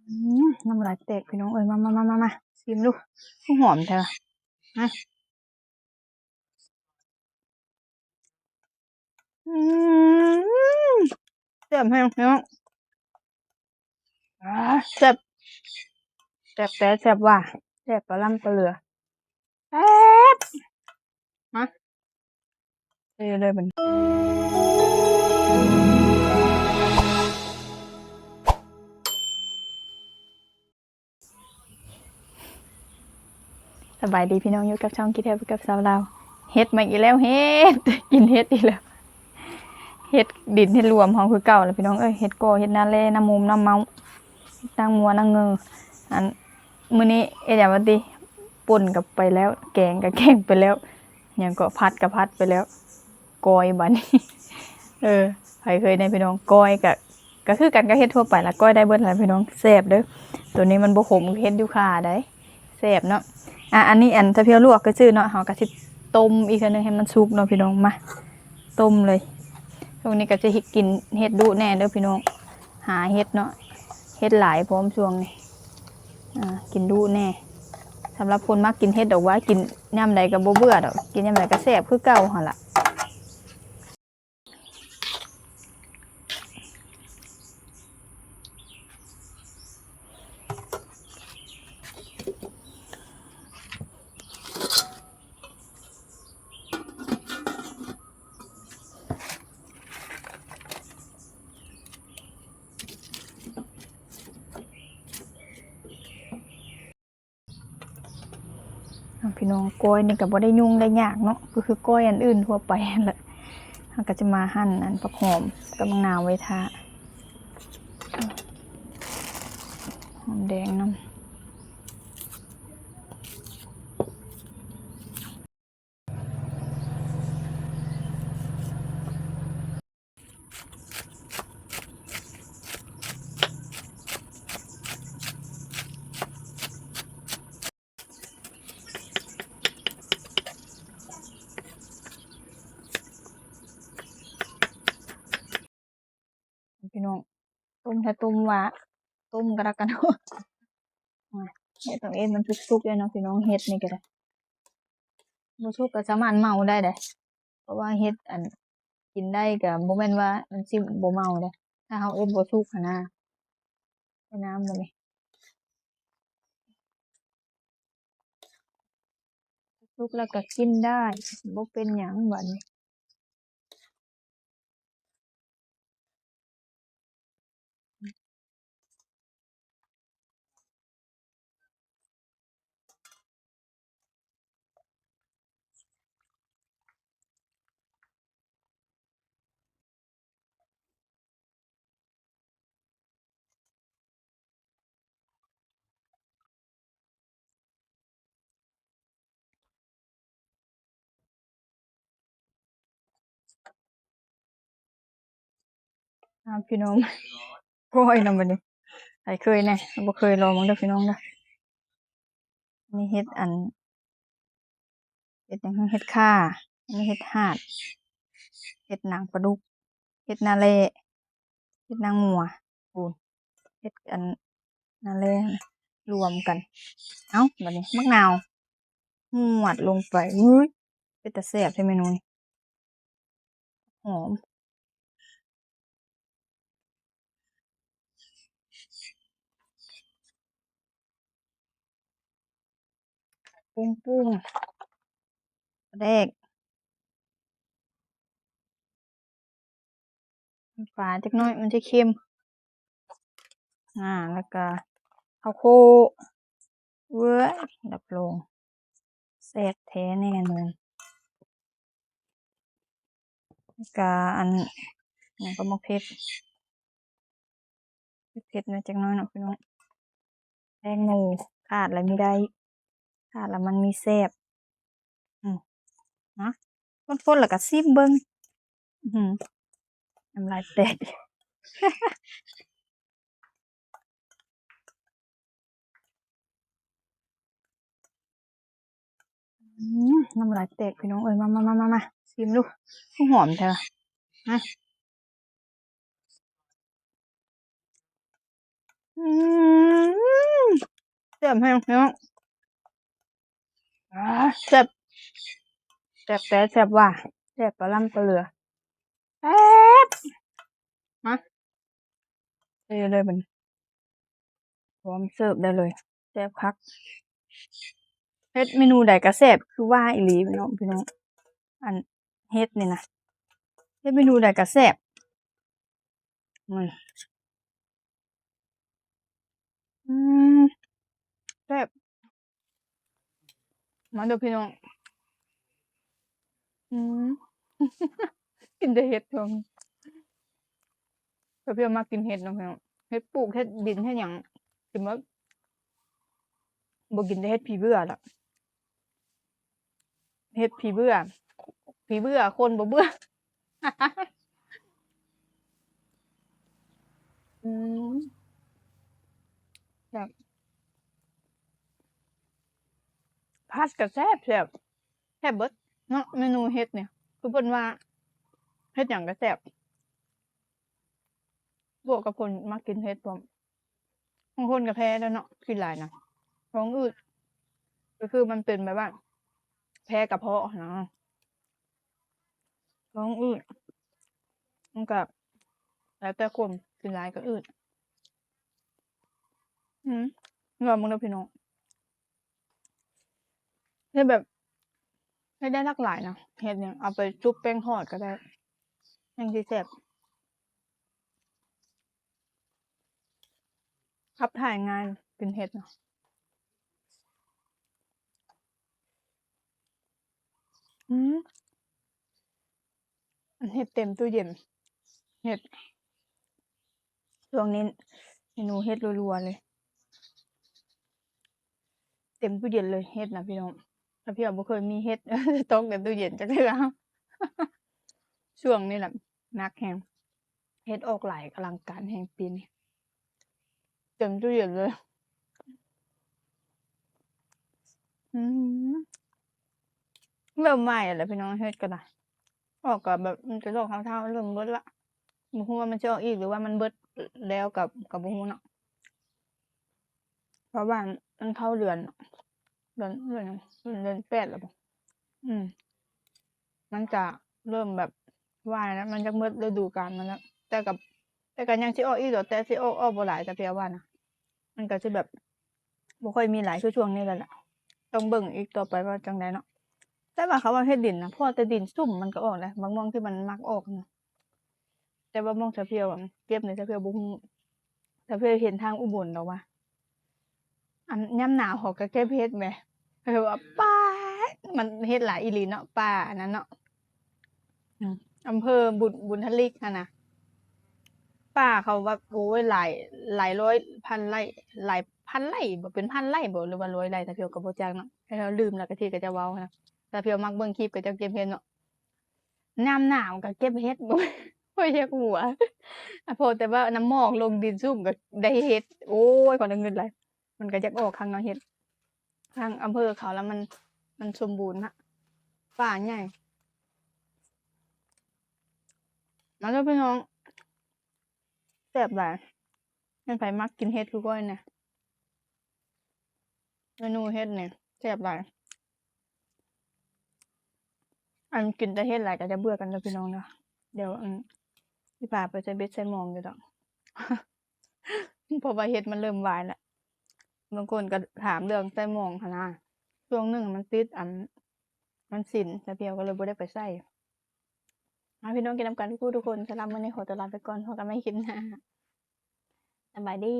ອືມ ນ້ຳລາຍແຕກພີ່ນ້ອງເອີຍ ມາ ມາ ມາ ມາ ມາ ຊີມດູ ຄືຫອມແທ້ວະ ມາ. ອືມ ແຊບແຮງພີ່ນ້ອງ ອາ ແຊບ ແຊບແທ້ແຊບວ່າ ແຊບປາລ້ຳປາເຫຼືອ ແຊບ ມາ ເອີ ເລີຍບັດນີ້. ສະບາຍດີພີ່ນ້ອງ ຢູ່ກັບຊ່ອງກິນແທ້ກັບສາວລາວ ເຮັດມາອີກແລ້ວ ເຮັດ ກິນເຫັດອີກແລ້ວ ເຫັດດິນເຫັດລວມເຮົາຄືເກົ່າແຫຼະພີ່ນ້ອງເອີຍ ເຫັດກໍ ເຫັດນາແລ ນາມຸມ ນາເມົາ ນາງົວ ນາເງີ ອັນ ມື້ນີ້ເຮັດຫຍັງວະຕິ ປົ່ນກໍໄປແລ້ວ ແກງກໍແກງໄປແລ້ວ ຫຍັງກໍ ຜັດກໍຜັດໄປແລ້ວ ກ້ອຍບາດນີ້ ເອີ ໃຜເຄີຍແດ່ພີ່ນ້ອງ ກ້ອຍກໍ ກໍຄືກັນກັບເຫັດທົ່ວໄປລະ ກ້ອຍໄດ້ເບິດລະພີ່ນ້ອງ ແຊບເດີ້ ໂຕນີ້ມັນບໍ່ຂົມຄືເຫັດຢູ່ຄ່າໃດ ແຊບເນາະ ອາ ອັນນີ້ອັນ ຖ້າພຽວລວກຊື່ໆເນາະ ເຮົາກໍຊິຕົ້ມອີກເທື່ອໜຶ່ງໃຫ້ມັນສຸກເນາະພີ່ນ້ອງ ມາ ຕົ້ມເລີຍ ຊ່ວງນີ້ກໍຈະເຮັດ ກິນເຫັດດຸແດ່ເດີ້ພີ່ນ້ອງ ຫາເຫັດເນາະ ເຫັດຫຼາຍພ້ອມຊ່ວງນີ້ ອາ ກິນດຸແດ່ ສຳລັບຄົນມັກກິນເຫັດດອກຫວ້າ ກິນຍາມໃດກໍບໍ່ເບື່ອດອກ ກິນຍາມໃດກໍແຊບຄືເກົ່າຫັ້ນລະ. ເອົາ ພີ່ນ້ອງ ກ້ອຍນີ້ກໍບໍ່ໄດ້ຫຍຸ້ງໄດ້ຍາກເນາະ ກໍຄືກ້ອຍອັນອື່ນທົ່ວໄປຫັ້ນແຫຼະ ເຮົາກໍຈະມາຫັ່ນອັນຜັກຫອມກັບໝາກນາວໄວ້ຖ້າ ຫອມແດງນຳ. ພີ່ນ້ອງ ຕົ້ມແທ້ຕົ້ມຫວ້າ ຕົ້ມກໍແລ້ວກັນ ເຮັດຕ້ອງເຮັດໃຫ້ມັນສຸກໆເດ້ເນາະພີ່ນ້ອງ ເຫັດນີ້ກໍໄດ້ ບໍ່ສຸກກໍສາມາດເໝົາໄດ້ເດ້ ເພາະວ່າເຫັດອັນ ກິນໄດ້ກໍບໍ່ແມ່ນວ່າມັນຊິບໍ່ເໝົາເດ້ ຖ້າເຮົາເຮັດບໍ່ສຸກຫັ້ນນະ ໃສ່ນ້ຳບາດນີ້ ສຸກແລ້ວກໍກິນໄດ້ ບໍ່ເປັນຫຍັງບາດນີ້. ອ້າວ ພີ່ນ້ອງ ກ້ອຍນຳບັດນີ້ ໃຜເຄີຍແດ່ ບໍ່ເຄີຍລອງເບິ່ງເດີພີ່ນ້ອງເດີ ມີເຫັດອັນ ເຫັດຫຍັງ ເຫັດຂ່າ ມີເຫັດຫາດ ເຫັດນາງປາດຸກ ເຫັດນາແລ ເຫັດນາງົວ ໂອ້ ເຫັດອັນນາແລລວມກັນ ເອົ້າ ບັດນີ້ໝາກນາວຫວດລົງໄປ ອຸ້ຍ ເປັນຕາແຊບແທ້ເມນູນີ້ ຫອມ ປຸງໆ ປາແດກ ນ້ຳປາຈັກໜ້ອຍ ມັນຈະເຄັມ ອາ ແລ້ວກະເຂົ້າໂຄ ເວີ້ຍ ຮັບຮອງແຊບແທ້ແນ່ນອນ ແລ້ວກະອັນ ຫຍັງກໍໝາກເຜັດ ເຜັດໆ ແດ່ຈັກໜ້ອຍເນາະພີ່ນ້ອງ ແຕງໂມ ຂາດແລ້ວມີໄດ້ ຂາດແລ້ວມັນມີແຊບ ອືມ ມາ ຄົນໆ ແລ້ວກໍຊີມເບິ່ງ ອື ນ້ຳລາຍແຕກ ອືມ ນ້ຳລາຍແຕກພີ່ນ້ອງເອີຍ ມາ ມາ ມາ ມາ ຊີມດູ ຄືຫອມແທ້ວະ ມາ ອືມ. ບແຮງພີ່ນ້ອງ ອາ ແຊບ ແຊບແທ້ແຊບວ່າ ແຊບປາລ້ຳປາເຫຼືອ ແຊບ ມາ ເທເລີຍບັດນີ້ ພ້ອມເສີບໄດ້ເລີຍ ແຊບຄັກ ເຮັດເມນູໃດກໍແຊບ ຄືວ່າອີ່ຫຼີເນາະພີ່ນ້ອງ ອັນເຫັດນີ້ນະ ເຮັດເມນູໃດກໍແຊບ ອືມ ອືມ ແຊບ ມາເດີພີ່ນ້ອງ ອືມ ກິນແຕ່ເຫັດ ຊ່ວງນີ້ ສາວພຽວມັກກິນເຫັດເນາະພີ່ນ້ອງ ເຫັດປູກ ເຫັດດິນ ເຫັດຫຍັງ ກິນໝົດ ບໍ່ກິນແຕ່ເຫັດຜີເບື່ອລະ ເຫັດຜີເບື່ອ ຜີເບື່ອ ຄົນບໍ່ເບື່ອ ອືມ ແຊບ ຜັດກໍແຊບ ແຊບ ແຊບເບິດເນາະ ເມນູເຫັດນີ້ ຄືເພິ່ນວ່າເຮັດຫຍັງກໍແຊບ ບວກກັບຄົນມັກກິນເຫັດພ້ອມ ບາງຄົນກໍແພ້ແລ້ວເນາະ ກິນຫຼາຍນະ ທ້ອງອືດ ກໍຄືມັນເປັນແບບວ່າ ແພ້ກະເພາະຫັ້ນນະ ທ້ອງອືດ ມັນກໍແລ້ວແຕ່ຄົນ ກິນຫຼາຍກໍອືດ ອືມ ລອງເບິ່ງເດີພີ່ນ້ອງ ເຮັດແບບ ເຮັດໄດ້ຫຼາກຫຼາຍນະ ເຫັດນີ້ເອົາໄປຊຸບແປ້ງທອດກໍໄດ້ ແຮ່ງຊິແຊບ ຂັບຖ່າຍງ່າຍ ກິນເຫັດນະ ອືມ ອັນເຫັດເຕັມຕູ້ເຢັນ ເຫັດ ຊ່ວງນີ້ເມນູເຫັດລົວໆເລີຍ ເຕັມຕູ້ເຢັນເລີຍເຫັດນະພີ່ນ້ອງ ສາວພຽວບໍ່ເຄີຍມີເຫັດ ສະຕັອກໃນຕູ້ເຢັນຈັກເທື່ອ ຊ່ວງນີ້ແຫຼະໜັກແຮງ ເຫັດອອກຫຼາຍອະລັງການແຮງປີນີ້ ເຕັມຕູ້ເຢັນເລີຍ ອືມ ເລີ່ມໄໝ້ແລ້ວພີ່ນ້ອງ ເຫັດກໍໄດ້ ອອກກໍແບບ ມັນຈະດອກເທົາໆ ເລີ່ມເບິດລະ ບໍ່ຮູ້ວ່າມັນຊິອອກອີກ ຫຼືວ່າມັນເບິດແລ້ວກໍ ກໍບໍ່ຮູ້ເນາະ ເພາະວ່າມັນເຂົ້າເດືອນ ເດືອນ ເດືອນຫຍັງ ເດືອນແປດແລ້ວບໍ ອືມ ມັນຈະເລີ່ມແບບວາຍແລ້ວ ມັນຈະເໝິດລະດູການມັນແລ້ວ ແຕ່ກໍ ແຕ່ກໍຍັງຊິອອກອີກດອກ ແຕ່ຊິອອກ ອອກບໍ່ຫຼາຍ ສາວພຽວວ່ານະ ມັນກໍຊິແບບ ບໍ່ຄ່ອຍມີຫຼາຍຄືຊ່ວງນີ້ແລ້ວລະ ຕ້ອງເບິ່ງອີກຕໍ່ໄປວ່າຈັ່ງໃດເນາະ ແຕ່ວ່າເຂົາວ່າເຫັດດິນນະ ພໍແຕ່ດິນຊຸ່ມມັນກໍອອກໄດ໋ ບາງໝ່ອງທີ່ມັນມັກອອກນະ ແຕ່ວ່າໝ່ອງສາວພຽວເກັບນີ້ ສາວພຽວບໍ່ຮູ້ ສາວພຽວເຫັນທາງອຸບົນດອກວ່າ ອັນຍາມໜາວເຂົາກໍເກັບເຫັດແໝ ເຂົາວ່າ ປາດ ມັນເຫັດຫຼາຍອີ່ຫຼີເນາະ ປ່າອັນນັ້ນເນາະ ອືມ ອຳເພີບຸນ ບຸນທະລິກຫັ້ນນະ ປ່າເຂົາວ່າ ໂອ້ຍ ຫຼາຍ ຫຼາຍຮ້ອຍພັນໄຮ່ ຫຼາຍພັນໄຮ່ບໍ ເປັນພັນໄຮ່ບໍ ຫຼືວ່າຮ້ອຍໄຮ່ ສາວພຽວກໍບໍ່ຈັກເນາະ ສາວພຽວລືມແລ້ວ ກະທີ່ເຂົາເຈົ້າເວົ້າຫັ້ນນະ ສາວພຽວມັກເບິ່ງຄລິບເຂົາເຈົ້າເກັບເຫັດເນາະ ຍາມໜາວກໍເກັບເຫັດ ໂອ້ຍ ຢາກຫົວ ອະ ພໍແຕ່ວ່ານ້ຳໝອກລົງດິນຊຸ່ມກໍໄດ້ເຫັດ ໂອ້ຍ ຂ້ອຍລະງຶດຫຼາຍ ມັນກໍຢາກອອກຄັກເນາະເຫັດ ທາງອຳເພີເຂົາລະມັນ ມັນສົມບູນນະ ປ່າໃຫຍ່ ມາເດີພີ່ນ້ອງ ແຊບຫຼາຍ ແມ່ນໃຜມັກກິນເຫັດຄືຂ້ອຍແດ່ ເມນູເຫັດນີ້ແຊບຫຼາຍ ອັນກິນແຕ່ເຫັດຫຼາຍກໍຈະເບື່ອກັນເດີພີ່ນ້ອງເດີ ດຽວ ອັນ ຊິພາໄປໃສ່ເບັດໃສ່ໝອງຢູ່ດອກ ເພາະວ່າເຫັດມັນເລີ່ມວາຍແລ້ວ ບາງຄົນກໍຖາມເລື່ອງໃສ່ໝອງຫັ້ນນະ ຊ່ວງໜຶ່ງມັນຕິດ ອັນ ມັນສິນ ສາວພຽວກໍເລີຍບໍ່ໄດ້ໄປໃສ່ ມາພີ່ນ້ອງກິນນຳກັນທຸກຜູ້ທຸກຄົນ ສຳລັບມື້ນີ້ຂໍຕົວລາໄປກ່ອນ ພົບກັນໃໝ່ຄລິບໜ້າ ສະບາຍດີ.